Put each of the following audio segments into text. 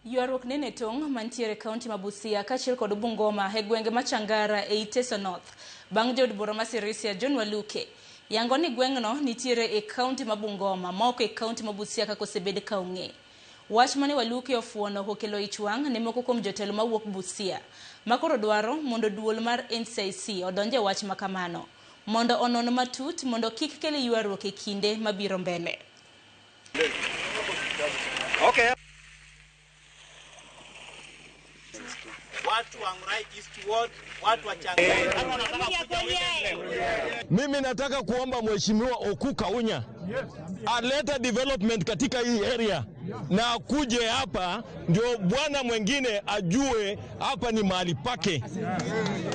Ywaruok nene tong' mantiere kaunti ma Busia kaachiel kod Bungoma e gwenge ma Changara ei Teso North bang' jaod bura ma Sirisia John Waluke yango ni gweng'no nitiere e kaunti ma Bungoma ma ok e kaunti ma Busia kaka osebed ka ong'e. Wach mane Waluke ofuono okelo ich wang' ne moko kuom jotelo mawuok Busia makoro dwaro mondo duol mar NCIC odonj e wach makamano mondo onon matut mondo kik kel ywaruok e kinde mabiro mbele. Okay. Watu wa Ang'orai East Ward, watu wa Changara. Mimi nataka kuomba Mheshimiwa Oku Kaunya alete development katika hii area na akuje hapa ndio bwana mwingine ajue hapa ni mahali pake.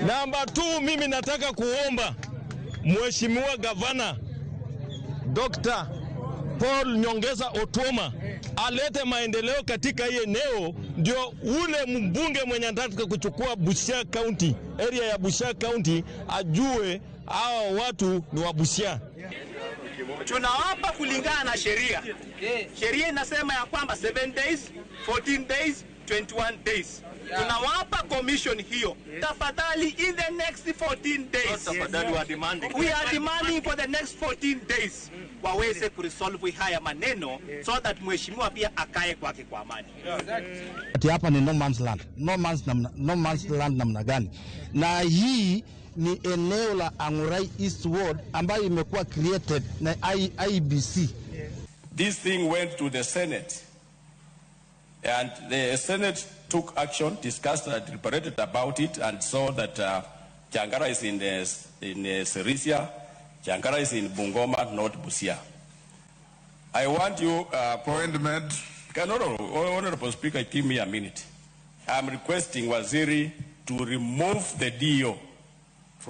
Namba 2, mimi nataka kuomba Mheshimiwa Gavana Dr. Paul Nyongesa Otuoma alete maendeleo katika hii eneo, ndio ule mbunge mwenye anataka kuchukua Busia County, area ya Busia County, ajue hawa watu ni wa Busia. Tunawapa kulingana na sheria. Sheria inasema ya kwamba 7 days, 14 days, 21 days. Tunawapa commission hiyo. Tafadhali in the next 14 days. Tafadhali, we are demanding. We are demanding for the next 14 days. Waweze kuresolve haya maneno so that mheshimiwa pia akae kwake kwa amani. Ati hapa ni no man's land. No man's namna, no man's land namna gani? Na hii ni eneo la Ang'orai East Ward ambayo imekuwa created na IEBC. This thing went to the Senate, and the Senate took action, discussed and deliberated about it, and saw that Changara is in Sirisia, Changara is in Bungoma, not Busia. I want you... Point made. Can, Honorable Speaker, give me a minute. I'm requesting Waziri to remove the DO